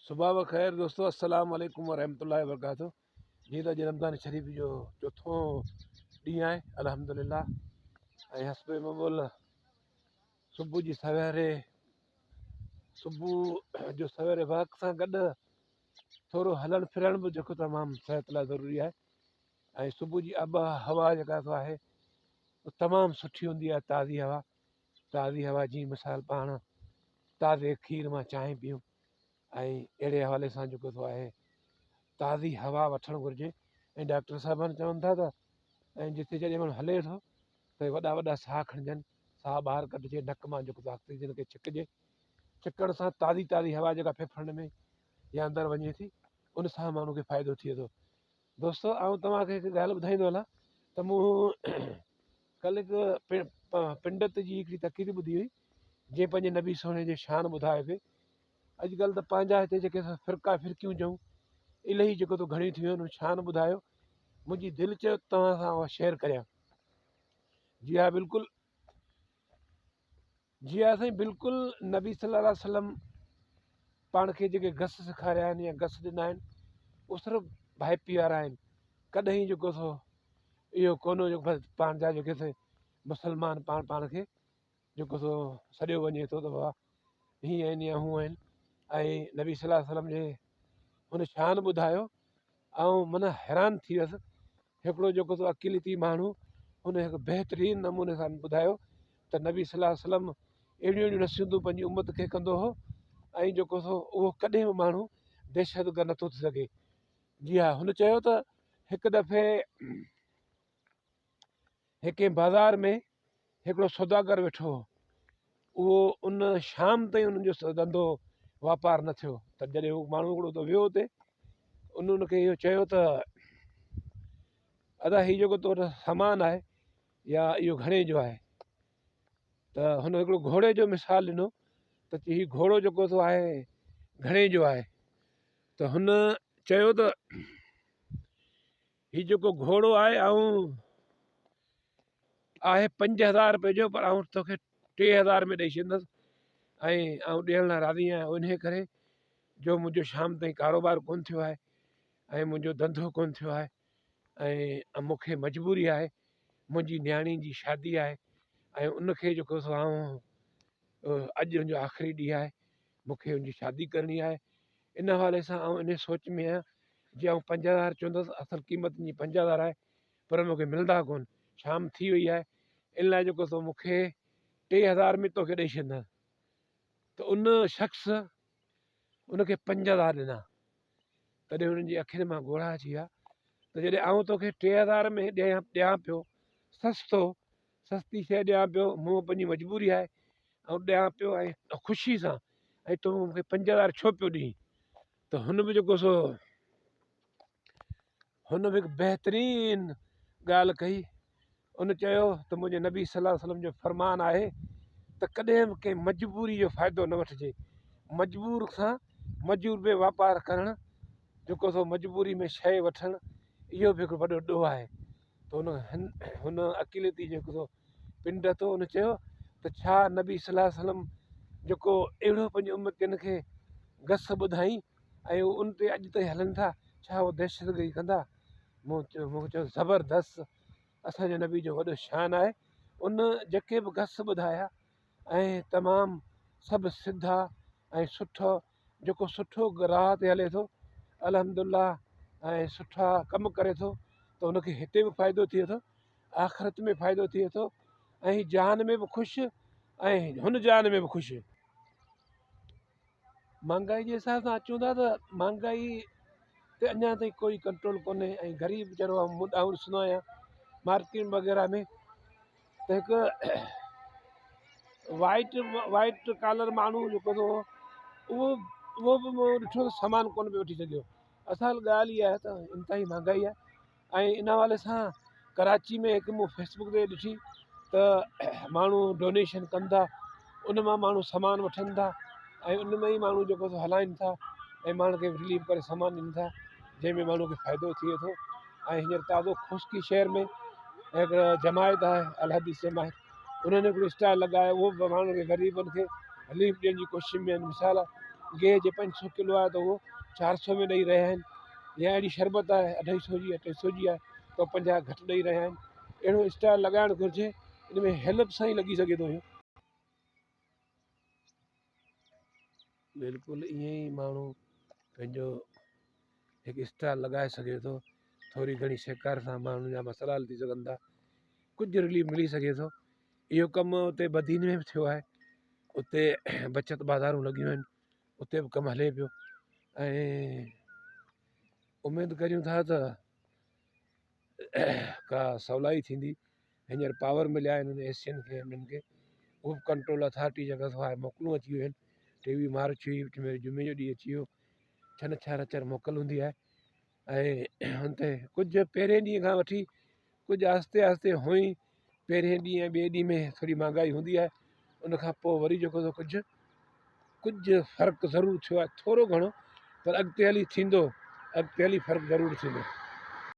صبح بخير دوستو السلام عليڪم ورحمة الله وبرڪاته جي ته اڄ رمضان شريف جو چوٿون ڏينهن آهي الحمد لله ۽ حسب معمول صبح جي سويري صبح جو سويري واڪ سان گڏ ٿورو هلڻ ڦرڻ به جيڪو تمام صحت لاء ضروري آهي ۽ صبح جي آب هوا جيڪا سو آهي تمام سٺي هوندي آهي تازي هوا تازي هوا جي مثال پاڻ تازي کير مان چانهه پيئون ۽ اهڙي حوالي سان جيڪو سو آهي تازي هوا وٺڻ گهرجي ۽ ڊاڪٽر صاحبان چون ٿا ته ۽ جتي جڏهن ماڻهو هلي ٿو ته وڏا وڏا ساهه کڻجن ساهه ٻاهر ڪڍجي نڪ مان جيڪو آڪسيجن کي ڇڪجي ڇڪڻ سان تازي تازي هوا جيڪا ڦيڦڙن ۾ يا اندر وڃي ٿي ان سان ماڻهو کي فائدو ٿئي ٿو دوستو آئون توهان کي هڪ ڳالهه ٻڌائيندو هلان ته مون ڪلهه هڪ پنڊت جي هڪڙي تقرير ٻڌي هئي جنهن پنهنجي نبي سهڻي جي شان ٻڌايو پئي اڄڪلهه ته پنهنجا هتي جيڪي فرقا فرقيون چئون الهي جيڪو تو گهڻيون ٿيون آهن شان ٻڌايو منهنجي دل چيو توهان سان اها شيئر ڪريان جي ها بلڪل جي ها سائين بلڪل نبي صلي الله عليه وسلم پاڻ کي جيڪي گس سيکاريا آهن يا گس ڏنا آهن اهي صرف ڀائپي وارا آهن ڪڏهن جيڪو سو اهو ڪونه جو بس پاڻ جا جيڪي سي مسلمان پاڻ پاڻ کي جيڪو سو سڏيو وڃي ٿو ته بابا هي آهن يا هو آهن ۽ نبي صلي الله عليه وسلم جي هن شان ٻڌايو آئون من حيران ٿي ويس هڪڙو جيڪو سو اقليتي ماڻهو هن هڪ بهترين نموني سان ٻڌايو ته نبي صلي الله عليه وسلم اهڙيون اهڙيون نصيحتون پنهنجي امت کي ڪندو هو ۽ جيڪو سو اهو ڪڏهن به ماڻهو دهشتگرد نٿو ٿي سگهي جي ها هن چيو ته هڪ دفعي هڪ بازار ۾ هڪڙو سوداگر ويٺو هو اهو ان شام تائين انهن جو ڌنڌو واپار نه ٿيو ته جڏهن هو ماڻهو هڪڙو ته ويو اتي ان ان کي اهو چيو ته ادا هي جيڪو تو وٽ سامان آهي يا اهو گهڻي جو آهي ته هن هڪڙو گهوڙي جو مثال ڏنو ته هي گهوڙو جيڪو سو آهي گهڻي جو آهي ته هن چيو ته هي جيڪو گهوڙو آهي آئون آهي 5000 روپئي جو پر آئون توکي 3000 ۾ ڏئي ڇڏيندس ۽ آئون ڏيڻ لاء راضي آهيان انهي ڪري جو منهنجو شام تائين ڪاروبار ڪونه ٿيو آهي ۽ منهنجو ڌنڌو ڪونه ٿيو آهي ۽ مون کي مجبوري آهي منهنجي نياڻي جي شادي آهي ۽ ان کي جيڪو سو آئون اڄ ان جو آخري ڏينهن آهي مون کي ان جي شادي ڪرڻي آهي ان حوالي سان آئون ان سوچ ۾ آهيان جي آئون 5000 چوندس اصل قيمت ان جي 5000 آهي پر مون کي ملندا ڪون شام ٿي وئي آهي ان لاء جيڪو سو مون کي 3000 ۾ توکي ڏئي ڇڏندس ته ان شخص ان کي 5000 ڏنا تڏهن انهن جي اکين مان ڳوڙها اچي ويا ته جڏهن آئون توکي 3000 ۾ ڏيان پيو سستو سستي شيء ڏيان پيو مون پنهنجي مجبوري آهي آئون ڏيان پيو ۽ خوشي سان ۽ تون مون کي 5000 ڇو پيو ڏين ته هن به جيڪو سو هن به هڪ بهترين ڳالهه ڪئي ان چيو ته منهنجي نبي صلي الله عليه وسلم جو فرمان آهي ته ڪڏهن به ڪنهن مجبوري جو فائدو نه وٺجي مجبور سان مجبور به واپار ڪرڻ جيڪو سو مجبوري ۾ شيء وٺڻ اهو به هڪ وڏو ڏوهه آهي ته هن هن اقليتي جيڪو سو پنڊ ٿو ان چيو ته ڇا نبي صلي الله عليه وسلم جيڪو اهڙو پنهنجي امتين کي گس ٻڌائين ۽ هو ان تي اڄ تائين هلن ٿا ڇا هو دهشتگردي ڪندا مون چيو مون چيو زبردست اسانجي نبي جو وڏو شان آهي ان جيڪي به گس ٻڌايا ۽ تمام سڀ سڌا ۽ سٺو جيڪو سٺو راهه تي هلي ٿو الحمد لله ۽ سٺا ڪم ڪري ٿو ته ان کي هتي به فائدو ٿئي ٿو آخرت ۾ فائدو ٿئي ٿو ۽ جهان ۾ به خوش ۽ هن جهان ۾ به خوش. مھانگائي جي حساب سان اچون ٿا ته مھانگائي تي اڃا تائين ڪوئي ڪنٽرول ڪونهي ۽ غريب ويچارو آئون ڏسندو آهيان مارڪيٽ وغيره ۾ ته هڪ وائيٽ وائيٽ ڪالر ماڻهو جيڪو هو اهو اهو به مون ڏٺو ته سامان ڪونه پيو وٺي سگهيو اصل ڳالهه اها آهي ته انتهائي مھانگائي آهي ۽ ان حوالي سان ڪراچي ۾ هڪ مون فيس بڪ تي ڏٺي ته ماڻهو ڊونيشن ڪن ٿا ان مان ماڻهو سامان وٺن ٿا ۽ ان ۾ ئي ماڻهو جيڪو سو هلائن ٿا ۽ ماڻهن کي رليف ڪري سامان ڏين ٿا جنهن ۾ ماڻهو کي فائدو ٿئي ٿو ۽ هينئر تازو کوسڪي شهر ۾ هڪ جماعت آهي الحديث جماعت انهن هڪڙو اسٽال لڳايو اهو به ماڻهن کي غريبن کي رليف ڏيڻ جي ڪوشش ۾ آهن مثال گيهه جي پنج سو ڪلو آهي ته اهو چار سو ۾ ڏئي رهيا آهن يا اهڙي شربت آهي اڍائي سو جي ٽي سو جي آهي ته 50 گهٽ ڏئي رهيا آهن. اهڙو اسٽال لڳائڻ گهرجي، ان ۾ هيلپ سان ئي لڳي سگهي ٿو اهو. بلڪل ائين ئي ماڻهو پنهنجو هڪ اسٽال لڳائي سگهي ٿو. ٿوري گهڻي سهڪار سان ماڻهن جا مسئلا حل ٿي سگهن ٿا، ڪجهه رليف ملي سگهي ٿو. اهو ڪم اتي بدين ۾ به ٿيو آهي، اتي بچت بازارون لڳيون آهن، اتي به ڪم هلي پيو ۽ اميد ڪريون ٿا ته ڪا سولائي ٿيندي. هينئر پاور مليا آهن انهن ايس سين کي، انهن کي اهو به ڪنٽرول اٿارٽي جيڪا سو آهي موڪلون اچي ويون آهن. 23 مارچ هئي، وچ ۾ جمعي جو ڏينهن اچي ويو، ڇنڇر اچر موڪل هوندي آهي ۽ هن تي ڪجهه پهرين ڏينهن کان وٺي ڪجهه آهستي آهستي هئي. پهرين ڏينهن ۽ ٻئي ڏينهن ۾ ٿوري مهانگائي هوندي آهي، ان کان پوء وري جيڪو سو ڪجهه ڪجهه فرق ضرور ٿيو آهي، ٿورو گهڻو، پر اڳتي هلي ٿيندو، اڳتي هلي فرق ضرور ٿيندو.